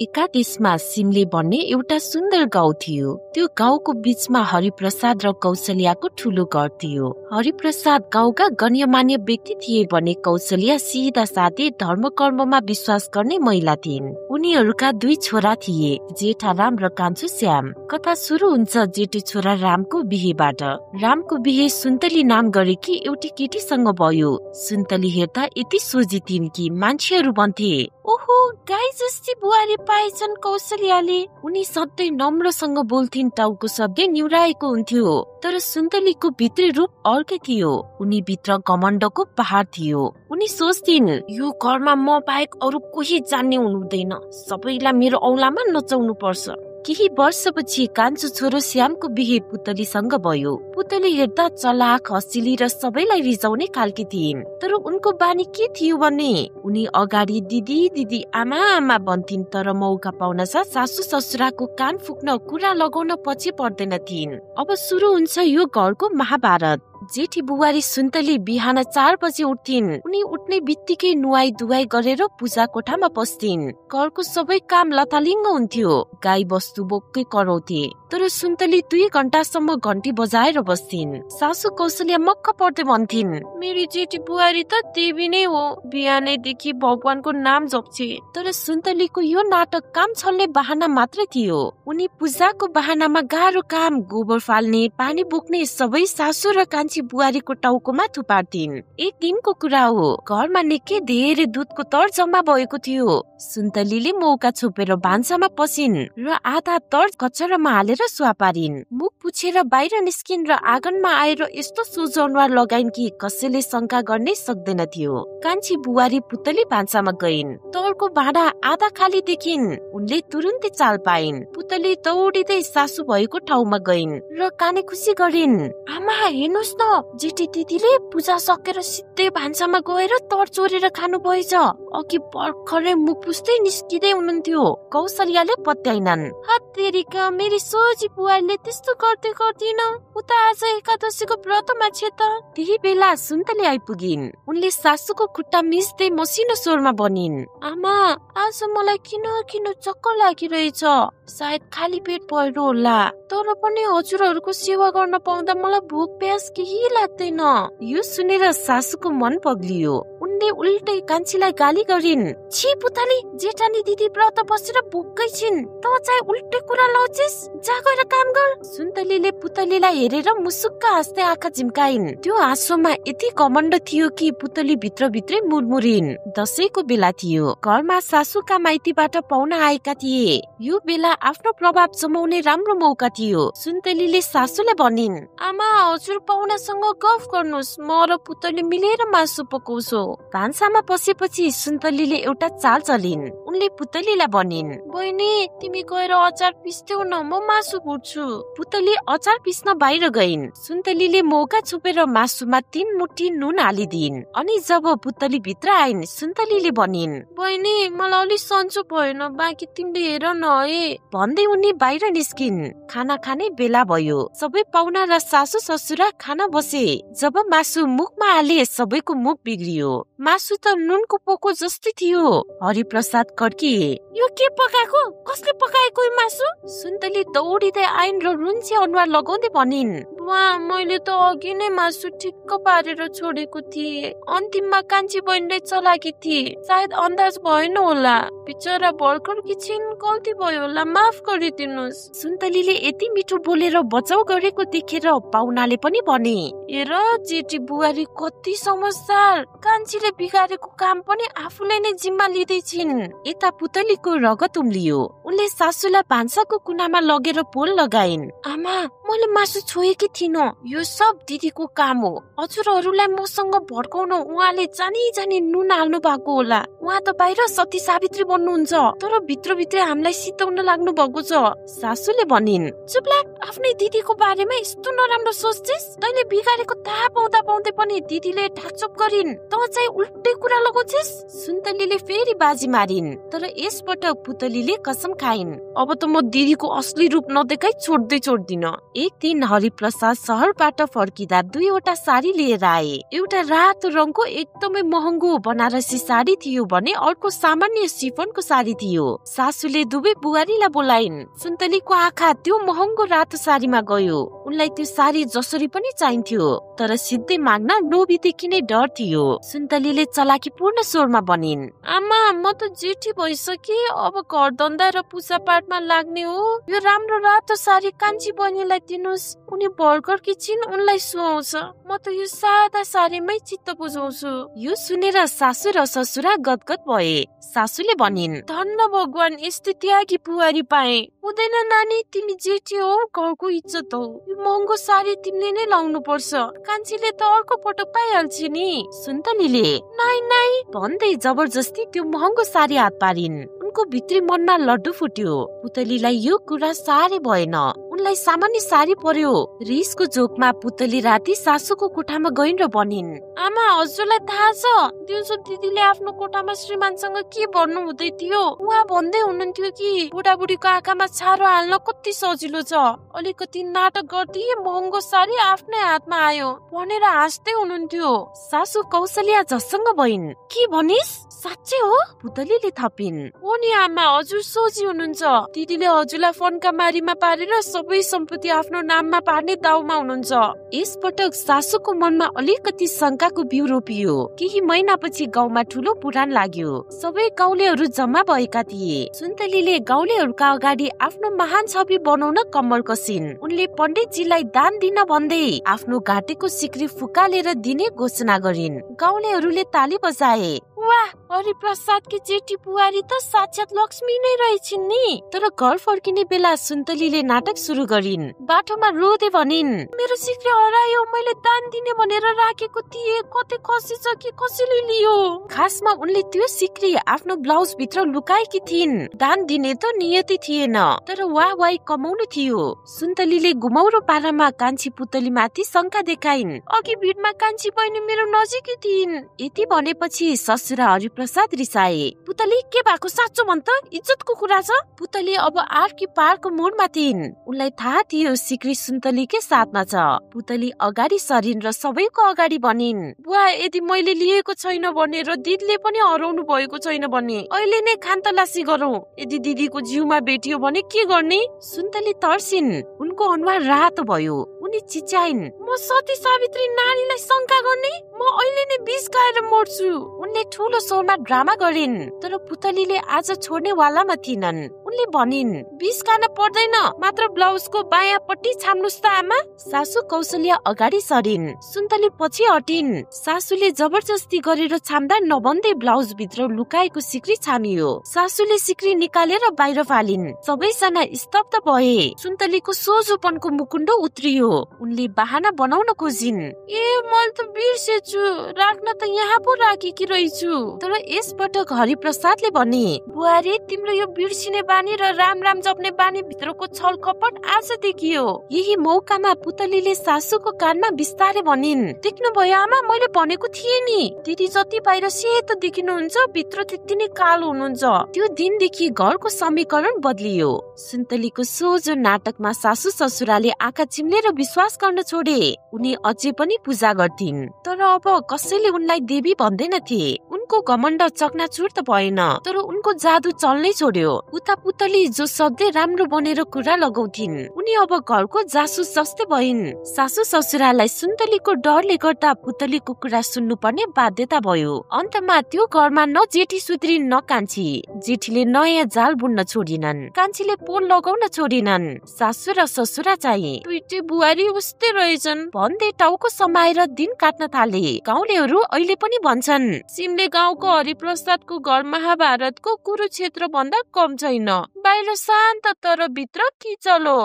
एकादेशमा सिमले भन्ने एउटा सुन्दर गाउँ थियो। त्यो गाउँको बीचमा हरिप्रसाद र कौशल्या ठूलो घर थियो। हरिप्रसाद गाउँका गण्यमान्य व्यक्ति थिए भने कौशल्या सिधा साधे धर्म कर्ममा विश्वास गर्ने महिला थिइन्। उनीहरूका 2 छोरा थिए, जेठा राम र कान्छो श्याम। कथा सुरु हुन्छ जेठी छोरा रामको बिहेबाट। रामको बिहे सुन्तली नाम गरेकी एउटी केटीसँग भयो। सुन्तली हेर्दा यति सोझी थिइन् कि मान्छेहरू भन्थे, ओहो गाई जस्ती बुहारी पाएछन् कौशल्याले। उनी सधैँ नम्रसँग बोल्थिन्, टाउको सधैँ निहुराएको हुन्थ्यो। तर सुन्तलीको भित्री रूप अर्कै थियो। उनी भित्र घमण्डको पहाड थियो। उनी सोच्थिन्, यो घरमा म बाहेक अरू कोही जान्ने हुनुहुँदैन, सबैलाई मेरो औलामा नचाउनु पर्छ। केही वर्षपछि कान्छो छोरो श्यामको बिहे पुतलीसँग भयो। पुतली हेर्दा चलाक, हँसिली र सबैलाई रिझाउने खालकी थिइन्। तर उनको बानी के थियो भने उनी अगाडि दिदी दिदी आमा आमा भन्थिन्, तर मौका पाउन सासु ससुराको कान फुक्न, कुरा लगाउन पछि पर्दैन थिइन्। अब सुरु हुन्छ यो घरको महाभारत। जेठी बुहारी सुन्तली बिहान 4 बजे उठ्थिन्। उनी उठ्ने बित्तिकै नुहाई धुवाई गरेर पूजा कोठामा बस्थिन्। घरको सबै काम लथालिङ्ग हुन्थ्यो। गाई बस्तु बोक्कै कराउँथे। तर सुन्तली 2 घण्टासम्म घन्टी बजाएर बस्थिन्। सासु कौशल्या मक्क पर्दै भन्थिन्, मेरी जेठी बुहारी त देवी नै हो, बिहानैदेखि भगवानको नाम जप्छे। तर सुन्तलीको यो नाटक काम छल्ने बहाना मात्रै थियो। उनी पूजाको बहानामा गाह्रो काम, गोबर फाल्ने, पानी बोक्ने सबै सासु र कान्छी बुहारीको टाउकोमा थुपार्थिन्। एक दिनको कुरा हो, घरमा निकै धेरै दुधको तर जम्मा भएको थियो। सुन्तलीले मौका छोपेर भान्सामा पसिन् र आधा तर कचरामा हालेर सुवा पारिन्। मुख पुछेर बाहिर निस्किन् र आँगनमा आएर यस्तो सोझो अनुहार लगाइन् कि कसैले शंका गर्नै सक्दैन थियो। कान्छी बुहारी पुतली भान्सामा गइन्। तरको भाँडा आधा खाली देखिन्। उनले तुरुन्तै चाल पाइन्। पुतली दौडिँदै सासु भएको ठाउँमा गइन् र काने खुसी गरिन्, आमा हेर्नुहोस् न, जेठी दिदीले पूजा सकेर सिधै भान्सामा गएर तर चोरेर खानु भएछ। अघि भर्खरै मुख पुस्दै निस्किँदै हुनुहुन्थ्यो। कौशल्याले पत्याइनन्, हत्तेरीका मेरी सोझी बुहारीले त्यस्तो गर्दै गर्दिन, उता आज एकादशीको व्रतमा छे त। त्यही बेला सुन्तली आइपुगिन्। उनले सासूको खुट्टा मिच्दै मसिनो स्वरमा भनिन्, आमा आज मलाई किन किन चक्कर लागिरहेछ, सायद खाली पेट भएर होला। तर पनि हजुरहरूको सेवा गर्न पाउँदा मलाई भोक प्यास केही लाग्दैन। यो सुनेर सासूको मन पग्लियो। उनले उल्टै कान्छीलाई गाली गरिन्, छी पुतली, जेठानी दिदी व्रत बसेर भोकै छिन्, त चाहिँ उल्टे कुरा लाउँछिस्, जा गएर काम गर। सुन्तलीले पुतलीलाई हेरेर मुसुक्क हाँस्दै आँखा झिम्काइन्। त्यो हाँसोमा यति घमण्ड थियो कि पुतली भित्रभित्रै मुरमुरिन्। दशैंको बेला थियो। घरमा सासूका माइतीबाट पाहुना आएका थिए। यो बेला आफ्नो प्रभाव जमाउने राम्रो मौका थियो। सुन्तलीले सासूले भनिन्, आमा हजुर पाहुनासँग गफ गर्नुहोस्, म र पुतली मिलेर मासु पकाउँछौ। भान्सामा पसेपछि सुन्तलीले एउटा चाल चलिन्। उनले पुतलीलाई भनिन्, बहिनी तिमी गएर अचार पिस्देऊ न, म मासु भुट्छु। पुतली अचार पिस्न बाहिर गइन्। सुन्तलीले मौका छोपेर मासुमा 3 मुठी नुन हालिदिन्। अनि जब पुतली भित्र आइन्, सुन्तलीले भनिन्, बहिनी मलाई अलि सन्चो भएन, बाँकी तिमीले हेर न है, भन्दै उनी बाहिर निस्किन्। खाना खाने बेला भयो। सबै पाहुना र सासु ससुरा खाना बसे। जब मासु मुखमा हाले सबैको मुख बिग्रियो। मासु त नुनको पोको जस्तै थियो। हरिप्रसाद कड्किए, यो के पकाएको, कसले पकाएको यो मासु? सुन्तली दौडिँदै आइन् र रुन्चे अनुहार लगाउँदै भनिन्, बुवा मैले त अघि नै मासु ठिक्क पारेर छोडेको थिएँ, अन्तिममा कान्छी बहिनीले चलाकी थिए, सायद अन्दाज भएन होला, बिचरा भर्खर किछिन गल्ती भयो होला, माफ गरिदिनुस्। सुन्तलीले यति मिठो बोलेर बचाउ गरेको देखेर पाहुनाले पनि भने, हेर जेठी बुहारी कति समझदार, कान्छीले बिगारेको काम पनि आफूले नै जिम्मा लिँदै छिन्। यता पुतलीको रगत उम्लियो। उनले सासूलाई भान्साको कुनामा लगेर पोल लगाइन्, आमा मैले मासु छोएकी थिइन, यो सब दिदीको काम हो। हजुरहरूलाई मसँग भड्काउन उहाँले जानी जानी नुन हाल्नु भएको होला। उहाँ त बाहिर सती सावित्री बन्नुहुन्छ, तर भित्रभित्रै हामीलाई सिताउन लाग्नु भएको छ। सासूले भनिन्, चुप लाग, आफ्नै दिदीको बारेमा यस्तो नराम्रो सोच्छिस्? तैले बिगारेको थाहा पाउँदा पाउँदै पनि दिदीले ढाकचोप गरिन्, त चाहिँ उल्टै कुरा लगाउँछिस्? सुन्तलीले फेरि बाजी मारिन्, तर यसपटक पुतलीले कसम खाइन्, अब त म दिदीको असली रूप नदेखाइ छोड्दिन। एक दिन हरिप्रसाद शहरबाट फर्किँदा 2वटा साडी लिएर आए। एउटा रातो रङको एकदमै महँगो बनारसी साडी थियो भने अर्को सामान्य सिफनको साडी थियो। सासूले दुवै बुहारीलाई बोलाइन्। सुन्तलीको आँखा त्यो महँगो रातो साडीमा गयो। उनलाई त्यो साडी जसरी पनि चाहिन्थ्यो, तर सिधै माग्न लोभीदेखि नै डर थियो। सुन्तलीले चलाकीपूर्ण स्वरमा भनिन्, आमा म त जेठी भइसके, अब घर धन्दा र पूजा पाठमा लाग्ने हो। यो राम्रो रातो साडी कान्छी बहिनीलाई दिनुस्, उनी भर्खरकी छिन्, उनलाई सुहाउँछ। म त यो सादा साडीमै चित्त बुझाउँछु। यो सुनेर सासू र ससुरा गदगद भए। सासूले भनिन्, धन्न भगवान, यस्तै त्यागी बुहारी पाए। हुँदैन नानी, तिमी जेठी हौ, घरको इज्जत हौ। यो महँगो साडी तिमीले नै लाउनु पर्छ, कान्छीले त अर्को पटक पाइहाल्छ नि। सुन्तलीले नाइ नाइ भन्दै जबरजस्ती त्यो महँगो साडी हात पारिन्। उनको भित्री मनमा लड्डु फुट्यो। पुतलीलाई यो कुरा साह्रै भएन, उनलाई सामान्य साडी पर्यो। रिसको जोकमा पुतली राति सासूको कोठामा गइन् र भनिन्, आमा हजुरलाई थाहा छ दिउँसो दिदीले आफ्नो कोठामा श्रीमानसँग के भन्नु हुँदै थियो? उहाँ भन्दै हुनुहुन्थ्यो कि बुढाबुढीको आँखामा छारो हाल्न कति सजिलो छ, अलिकति नाटक गर्दै महँगो साडी आफ्नै हातमा आयो भनेर हाँस्दै हुनुहुन्थ्यो। सासू कौशल्या झस्सङ्ग भइन्। के भनिस्? साँच्चै हो? पुतलीले थपिन्। हो नि आमा, हजुर सोझी हुनुहुन्छ। दिदीले हजुरलाई फन्का मारीमा पारेर सबै सम्पत्ति आफ्नो नाममा पार्ने दाउमा हुनुहुन्छ। यसपटक सासूको मनमा अलिकति शंकाको बिउ रोपियो। केही महिनापछि गाउँमा ठुलो पुराण लाग्यो। सबै गाउँलेहरू जम्मा भएका थिए। सुन्तलीले गाउँलेहरूका अगाडि आफ्नो महान छवि बनाउन कम्मर कसिन्। उनले पण्डितजीलाई दान दिन भन्दै आफ्नो घाटेको सिक्री फुकालेर दिने घोषणा गरिन्। गाउँलेहरूले ताली बजाए। वाह, हरिप्रसादकी जेठी बुहारी त साक्षात लक्ष्मी नै रहेछिन् नि। तर घर फर्किने बेला सुन्तलीले नाटक सुरु गरिन्। बाटोमा रोदै भनिन्, मेरो सिक्री हरायो, मैले दान दिने भनेर राखेको थिएँ, कतै खसिछ कि कसैले लियो। खासमा उनले त्यो सिक्री आफ्नो ब्लाउज भित्र लुकाएकी थिइन्। दान दिने त नियति थिएन, तर वाह कमाउनु थियो। सुन्तलीले घुमाउरो पारामा कान्छी पुतलीमाथि शंका देखाइन्। अघि भिडमा कान्छी बहिनी मेरो नजिकै थिइन्। यति भनेपछि ससुरा हरिप्रसाद रिसाए। पुतली के भएको, साँचो भन् त, इज्जतको कुरा छ। पुतली अब आर्की पारको मोडमा थिइन्। उनलाई थाहा थियो सिक्री सुन्तलीकै साथमा छ। पुतली अगाडि सरिन् र सबैको अगाडि भनिन्, बुवा यदि मैले लिएको छैन भने र दिदीले पनि हराउनु भएको छैन भने अहिले नै खानतलासी गरौँ। यदि दिदीको जिउमा भेटियो भने के गर्ने? सुन्तली तर्सिन्। उनको अनुहार रातो भयो। उनी चिच्याइन्, म सती सावित्री नारीलाई शंका गर्ने? म अहिले नै विष खाएर मर्छु। उनले ठूलो स्वरमा ड्रामा गरिन्, तर पुतलीले आज छोड्ने वालामा थिइनन्। उनले भनिन्, विष खान पर्दैन, मात्र ब्लाउजको बायाँपट्टि छाम्नुस् त आमा। सासू कौशल्या अगाडि सरिन्। सुन्तली पछि हटिन्। सासूले जबरजस्ती गरेर छाम्दा नभन्दै ब्लाउज भित्र लुकाएको सिक्री छामियो। सासूले सिक्री निकालेर बाहिर फालिन्। सबैजना स्तब्ध भए। सुन्तलीको सोझोपनको मुकुण्ड उत्रियो। उनले बहाना बनाउन खोजिन्, ए मैले त बिर्सेछु, राख्न त यहाँ पो राखेकी रहेछु। तर यसपटक हरिप्रसादले भने, बुहारी तिम्रो यो बिर्सिने बानी र राम राम जप्ने बानी भित्रको छल कपट आज देखियो। यही मौकामा पुतलीले सासूको कानमा बिस्तारै भनिन्, देख्नु भयो आमा, मैले भनेको थिएँ नि, दिदी जति बाहिर सेतो देखिनुहुन्छ भित्र त्यति नै कालो हुनुहुन्छ। त्यो दिनदेखि घरको समीकरण बदलियो। सुन्तलीको सोझो नाटकमा सासू ससुराले आँखा चिम्लेर विश्वास गर्न छोडे। उनी अझै पनि पूजा गर्थिन्, तर अब कसैले उनलाई देवी भन्दैनथे। उनको घमण्ड चकनाचुर त भएन, तर उनको जादु चल्नै छोड्यो। उता पुतली जो सधैँ राम्रो बनेर कुरा लगाउँथिन्, उनी अब घरको जासुस जस्तै भइन्। सासू ससुरालाई सुन्तलीको डरले गर्दा पुतलीको कुरा सुन्नुपर्ने बाध्यता भयो। अन्तमा त्यो घरमा न जेठी सुध्रिन् न कान्छी। जेठीले नयाँ जाल बुन्न छोडिनन्, कान्छीले पोल लगाउन छोडिनन्। सासू र ससुरा चाहिँ दुईटै बुहारी उस्तै रहेछन् भन्दै टाउको समाएर दिन काट्न थाले। गाउँलेहरू अहिले पनि भन्छन्, सिमले गाउँको हरिप्रसादको घर महाभारतको कुरुक्षेत्र भन्दा कम छैन। बाहिर शान्त तर भित्र किचलो।